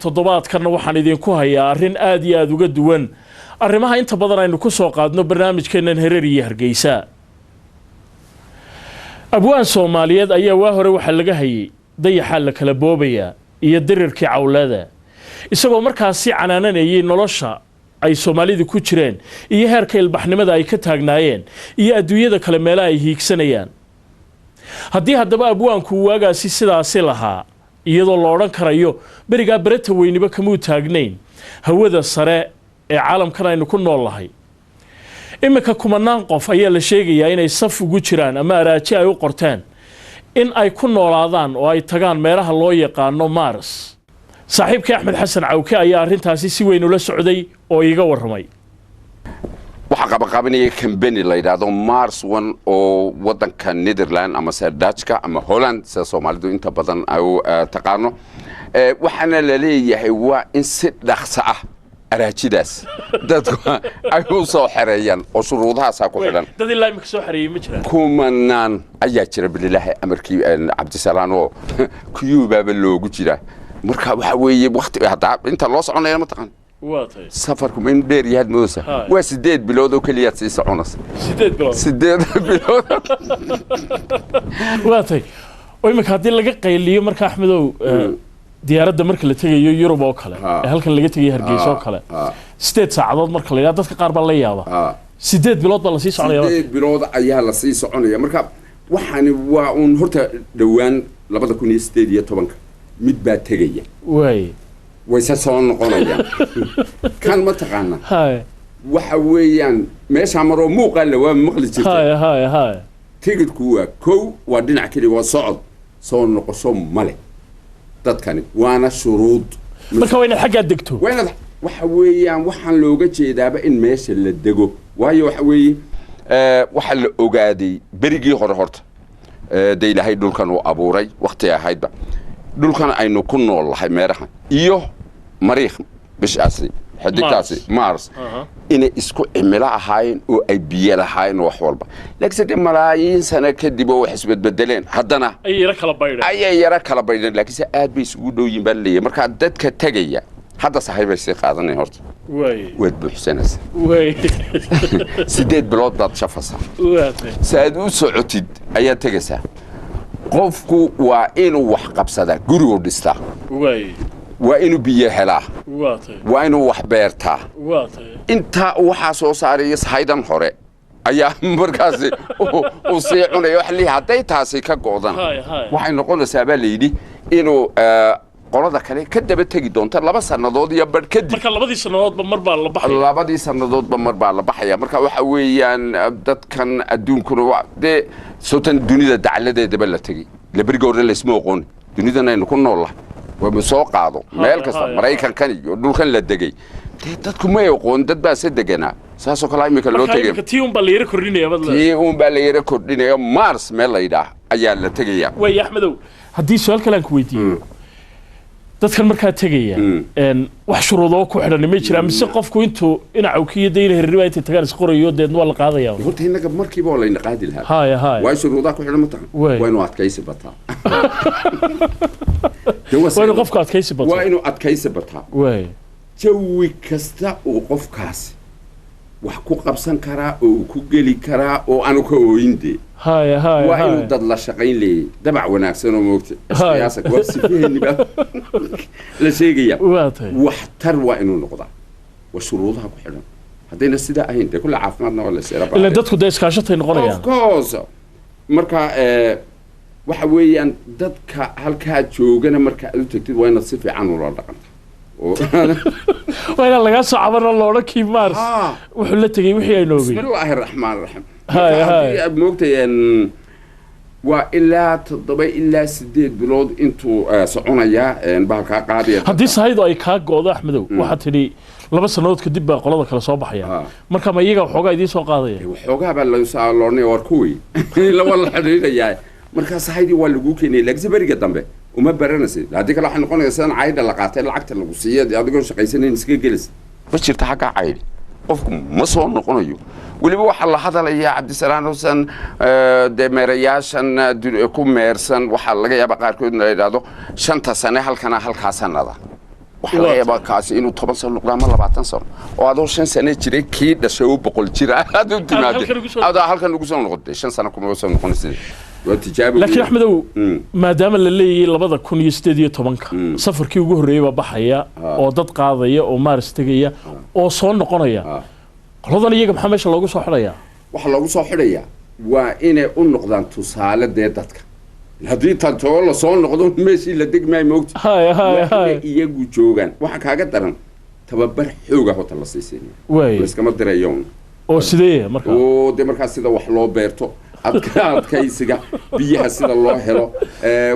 Toddobaadkanna waxaan idinku hayaa arrin aad iyo aada uga duwan arrimaha inta badan aynu ku soo qaadno barnaamijkeennan Herer iyo Hargeysa. Abwaan Soomaaliyeed ayaa waa hore waxaa laga hayay dayaxaa la kala boobayaa iyo dirirkii cawlada, isagoo markaasi canaananayay nolosha ay Soomaalidu ku jireen iyo heerka ilbaxnimada ay ka taagnaayeen iyo adduunyada kale meelaha ay hiigsanayaan. Haddii haddaba abwaanku waagaasi sidaasi lahaa, iyadoo la odhan karayo berigaa bereta weyniba kamuu taagnayn hawada sare ee caalamkan aynu ku nool nahay, iminka kumanaan qof ayaa la sheegayaa inay saf ugu jiraan ama araaji ay u qorteen in ay ku noolaadaan oo ay tagaan meelaha loo yaqaano Mars. Saaxiibkii Axmed Xasan Cawke ayaa arrintaasi si weyn ula socday oo iiga warramay. Waxaa qabaqabanaya company la yidhaahdo Mars One oo waddanka Netherland ama se Dutchka ama Holland, sida Soomaalidu inta badan ay u taqaano. Waxaana la leeyahay waa in si dhaqso ah araajidaas dadku ay u soo xereeyaan oo shuruudahaasaa ku xidhan. Dad ilaa imika soo xareeyey ma jiraan? Kumanaan ayaa jira, bililaahi amarkii, Cabdisalaan, oo kuyuubaaba loogu jiraa. Marka waxa weeye wakti haddaa inta loo soconaya mataqaan Waa tahay. safarku ma inu dheer yahaad moodaysa? Waa 8 bilood oo keliyaad sii soconaysa. 8 bilood? 8 bilood. Waa tahay. Oo iminka haddii laga qayliyo marka, Axmedow, diyaaradda marka la tegayo Yurub oo kale ee halkan laga tegayo Hargeysa oo kale 8 saacadood marka la yidhaha, dadka qaar baa la yaaba. 8 bilood baa lasii soconaya. 8 bilood ayaa lasii soconaya. Marka waxaani waa uun horta dhowaan 2018-ka mid baa tegaya. Wayse soo noqonayaan kan ma taqaana? Waxa weeyaan meeshaa maroo muuqaa la waa maqli jirta. Hay hay hay Tigidhku waa kow, waa dhinac keliya, waa socod, soo noqosho male dadkani, waana shuruud. Marka waa inaad xaggaa degto. Waa inaad, waxa weeyaan waxaan looga jeedaaba in meesha la dego, waayo waxa weeye waxaa la ogaaday berigii hore horta dee Ilaahay dhulkan uu abuuray wakti ahaydba dhulkan aynu ku nool lahay meerahan iyo Mariikh, bishaasi, xidigtaasi Mars, inay isku cimilo ahaayeen oo ay biyo lahaayeen wax walba, laakiinse dee malaayiin sano kadib oo wax isbedbedeleen haddana ayay yaro kala baydheen. Ayay yaro kala baydheen, laakiinse aad bay isugu dhow yihin baa laleeyahay. Markaa dadka tegaya hadda sahay bay sii qaadanaya horta. Waad buuxsanaysaa. 8 bilood baad shafaysaa. Si aad u socotid ayaad tegaysaa. Qofku waa inuu wax qabsadaa, gurigu dhistaa, waa inuu biyo helaa, waa inuu wax beertaa. Intaa waxaa soo saaraya sahaydan hore ayaa markaasi uu sii cunaya. Waxa leeyahay hadday taasi ka go'dana waxay noqonaysaa baa layidhi inuu qolada kale ka daba tegi doonto 2 sannadood iyo badh kadib. Marka labadii sannadoodba mar baa la baxaya. Labadii sannadoodba mar baa la baxaya. Marka waxa weeyaan dadkan adduunkuna waa dee sawtan dunida dacladeedaba la tegey. Laberigi hore laysma oqoon dunidan aynu ku nool lahay, waa soo qaado meel kasta, Maraykankan iyo dhulkan la degay dee dadku may oqoon, dad baa se deganaa. Saasoo kale imika loo tegay. Tii un baa la yaro kordhinaya. Tii un baa la yaro kordhinaya. Mars meel la yidhaah ayaa la tegaya. Waay Axmedow, haddii su-aal kale aan ku weydiiyo, dadkan markaa tegaya wax shuruudoo ku xidhan ma jiraan, mise qofku intuu dhinaca kiyo dayna herriba intay tagaan isqorayo deedna waa la qaadaya? Horta innaga markiiba waa layna qaadi lahaa. Haya haya Waa shuruudaha ku xidhan ma tahan? Waa inuu adkaysi bataa. Waa inuu qofku adkaysi bato. Waa inuu adkaysi bataa. Jawi kasta uu qofkaasi wax ku qabsan karaa oo uu ku geli karaa oo aanu ka ooyin dee. Haya haya Waa inuu dad la shaqayn leeyay, dabac wanaagsan oo moogta siyaasa waa sifaheenni baa la sheegaya. Waa tahay. Waxtar waa inuu noqdaa, waa shuruudaha ku xidhan. Haddayna sidaa ahayn dee kulle caafimaadna waa la seera. Ilan dadku dee iskaashatay noqonayaan. Of course. Marka waxa weeyaan dadka halkaa joogana marka aad u tagtid waa inaad si fiican ula dhaqanta. Waa inaan lagaa soo cabanoo la odhan kii Mars wuxuu la tegey wixii aynu ogey. Bismillaahi raxmaan raxiim. Haddii aad moogtay waa ilaa 7 ilaa 8 bilood intuu soconayaa bahalkaa qaadaya. Haddii sahaydu ay kaa go'do, Axmedow, waxaad tidhi 2 sannadood kadib baa qolada kale soo baxaya, marka ma iyaga waxoogaa idiin soo qaadaya? Waxoogaa baa loodhanaya war kuwii lawa la xidhiidhayaa. Markaa sahaydii waa laguu keenaya, laakiinse beriga dambe uma baranaysid. Haddii kale waxay noqonaysaa sidan caydha la qaatay, lacagta lagu siiya adigoon shaqaysanayn iska gelaysa. Ma jirta xaggaa caydhi, qofku ma soo noqonayo. Weliba waxaa la hadalayaa, Cabdisalaan Xusan, dee meerayaashan ku meersan waxaa laga yaabaa qaarkood in la yidhaahdo shanta sane halkana halkaa sanada. Waxaa laga yaabaa kaasi inuu 10 sano noqdo ama 20 sano, oo adoo 5 sano jiray kii dhashay oo 100 jir ah aad u timaadey, halkan ugu soo- adaa halkan ugu soo noqotay. 5 sano kuma soo noqonaysid, waa tijaabo Laakiin weyn. Axmedow, maadaama la leeyahay 2018-ka safarkii ugu horreeyey baa baxaya oo dad qaadaya oo Mars tegaya oo soo noqonaya, qoladan iyaga maxaa meesha loogu soo xidhayaa? Waxaa loogu soo xidhayaa waa inay u noqdaan tusaale dee dadka. Haddii tantoo la soo noqdo, meeshii la degmaayo, moogta, Hay hay. waa Hay. inay iyagu joogaan. Waxaa kaaga daran tababar xooga hota la siisiinaya. Layskama dirayo. Oo sidee marka? Oo dee markaas sida wax loo beerto, adkaysiga biyaha sida loo helo,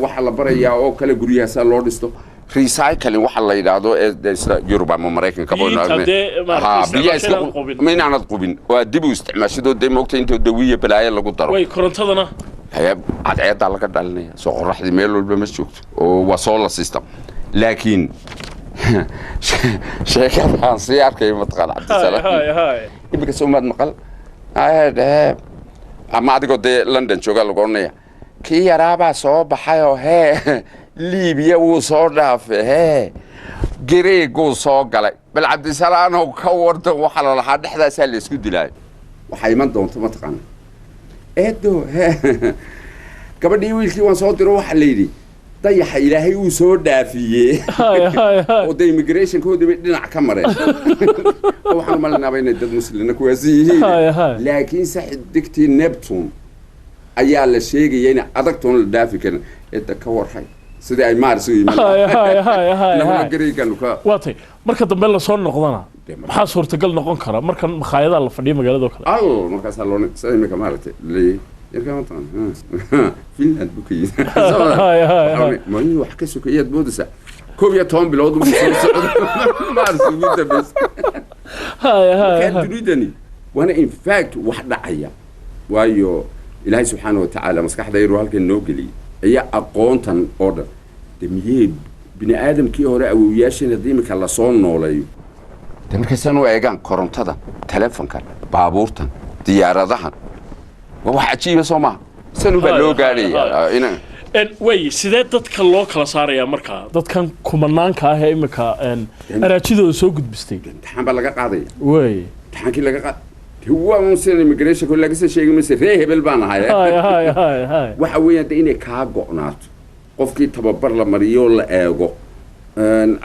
waxaa la barayaa oo kale guryaha sida loo dhisto, recycling waxa la yidhaahdo ee dee sida Yurub ama Maraykanka. Biyo inta dee maaragtay Ha, biyaha iska isticmaasho inaad qubin. Ma inaanad qubin oo aad dib u isticmaashidoo dee moogta inta dawiya balaayo lagu daro. Way korontadana? Haye, cadceedaa laga dhalinaya, soo qoraxdii meel walba ma joogto, oo waa solar system. Laakiin sheekadaan sii arkay, mataqaan, Cabdisalaam, Hay hay. Iminka soo maad maqal Aye, ama adigoo dee London joogaa lagu odhanaya kii yaraabaa soo baxay oo hee Liibiya wuu soo dhaafay, hee Gareeguu soo galay. Bal Cabdisalaanow ka wardan, waxaa la lahaa dhexdaasaa la isku dilaayo. Waxaa iman doonta, mataqaana, eedo hee gabadhii wiilkii waan soo diro, waxaa la yidhi dayaxa Ilaahay uu soo dhaafiyey Hay hay hay. oo dee immigrationkoodii bay dhinac ka mareen, oo waxaan umalinaaba inay dad muslina kuwaasi yihiin. Hay, hay. Laakiin saxidigtii Neptune ayaa la sheegaya in adagtoon la dhaafi karin. Cidda ka warhay sidii ay Mars u yimaadeen. Hay hay hay hay. Nabada Hay. Gareeganu ka Waa tay, marka dambe lasoo noqdana Dee maxaa suurtagal noqon kara markan makhaayadaha la fadhiyo magaalada oo kale? Al markaasaa loo sida imika maaragtay leeyahay yarkaa, mataqaan, Finland buu ka yimid. Hay hay hay. Ma wax ka sokeeyaad moodaysaa? 11 bilood buu soo socday Mars ugu dambeysay. Hay hay. Markaa Hay. dunidani waana in fact wax dhacaya, waayo Ilaahay subxaana watacaala maskaxda yaruu halkan noo geliyey ayaa aqoontan oo dhan de miyey bini aadamkii hore awowyaasheen haddii iminka lasoo nooleeyo de markaysan u eegaan korontadan, telefonkan, baabuurtan, diyaaradahan, waa wax cajiiba, soo maha? Sanu baa loo gaadhaya ina Way sidee dadka loo kala saarayaa markaa, dadkan kumanaanka ah ee imika araajidooda soo gudbistay? Imtixaan baa laga qaadaya. Imtixaankii laga qaad de waa un sidan immigrationka laga soo sheegi mayse, ree hebel baan ahay. Hay hay hay hay. Waxa weeyaan de inay kaa go'naato qofkii tababar la mariyo, la eego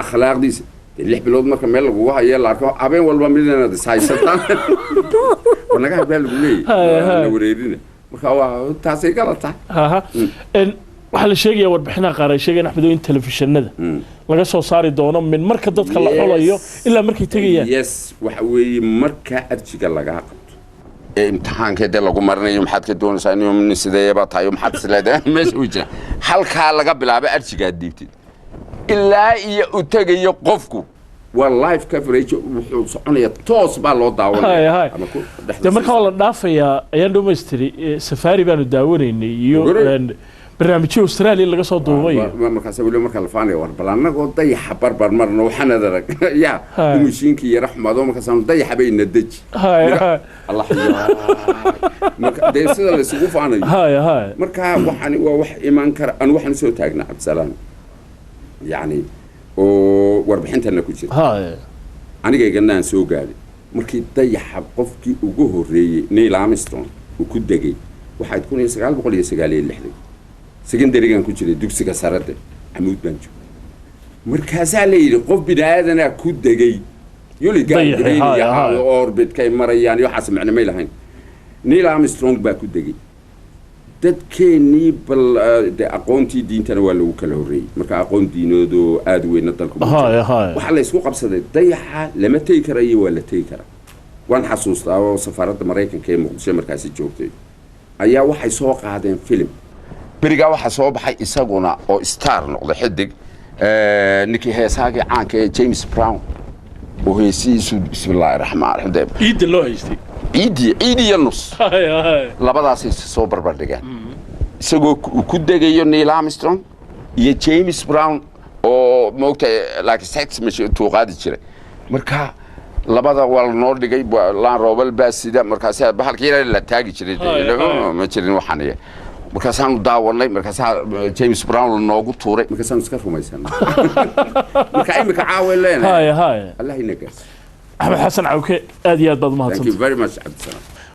akhlaaqdiisa. Dee 6 bilood marka meel lagugu hayo, la arko habeen walba mid inaad ishaysataan, war naga habaa lagu leeyahy Hay. La wareerina. Marka waa taasay kala tahay. Haha. Waxaa la sheegayaa, warbixinaha qaar ay sheegayaan, Axmedow, in telefishinada laga soo saari doono min marka dadka la xulayo ilaa markay tegayaan. Yes, waxa weeye marka arjiga lagaa qabto ee imtixaanka dee lagu marinayo, maxaad ka doonaysaa, inuu nin sideebaa tahay, maxaad isleedahay, meesha uu jira halkaa laga bilaabo arjigaad dhiibtid ilaa iyo u tegayo qofku, waa live coverage, wuxuu soconaya toos baa loo daawanaya Hay. ama ku dhexda. Dee marka waa la dhaafayaa ayaan dhamaystiri Safari baanu daawanaynay iyo Gore. Barnaamijyo Australia laga soo duubay. Markaas weli marka la faanaya, war bal annagoo dayaxa barbar marno waxaan adarag ya mashiinkii yara xumaado, markaasaan dayaxa bay na deji. Hay hay. Allah yaa, marka dee sida la isugu faanayo. Hay hay. Marka waxani waa wax imaan kara. Anu waxaan usoo taagnaa, Cabdisalaam, yacni oo warbixintana ku jira, Hay. anigaygana aan soo gaadhay markii dayaxa qofkii ugu horreeyey Neil Armstrong uu ku degay, waxayd 1969, secondarygan ku jiray, dugsiga sarade Camuud baan joogay. Markaasaa la yidhi qof bini aadanaa ku degay Dayaxi, hay, hay. Orbitkay marayaan iyo waxaas macno may lahayn. Neil Armstrong baa ku degay. Dadkeennii bal dee aqoontii diintana waa lagu kala horreeyey, marka aqoon diinoodoo aada weyna dalka mu jiro. Hay hay. Waxaa la isku qabsaday dayaxa lama tegi kara iyo waa la tegi karaa. Waan xasuustaa oo safaaradda Maraykanka ee Muqdisho markaasi joogtay ayaa waxay soo qaadeen filim. Berigaa waxaa soo baxay isaguna oo star noqday, xidig, ninkii heesaagii caanka ee James Brown, oo heesihiisu bismillaahi raxmaan raxiim. Ciidda loo haystay. Ciidii ciid iyo nus. Hay hay. Labadaasay soo barbar dhigeen, isagoo uu ku degayo Neil Armstrong iyo James Brown oo moogtahay laakiin sex machine tuu qaadi jiray. Marka labada waa lanoo dhigay laan roobal baa sida markaas bahalkii yar la taagi jiray. Hay, hay. Ma jirin waxaan iyo Markaasaanu daawanay, markaasaa James Brown noogu tuuray, markaasaanu iska rumaysanay. Marka imika caawa leenahay. Haya haya. Allah ina gaarsiiyo. Axmed Xasan Cawke, aad iyo aad baad Thank you umahadsantay. very much, Cabdisalaam.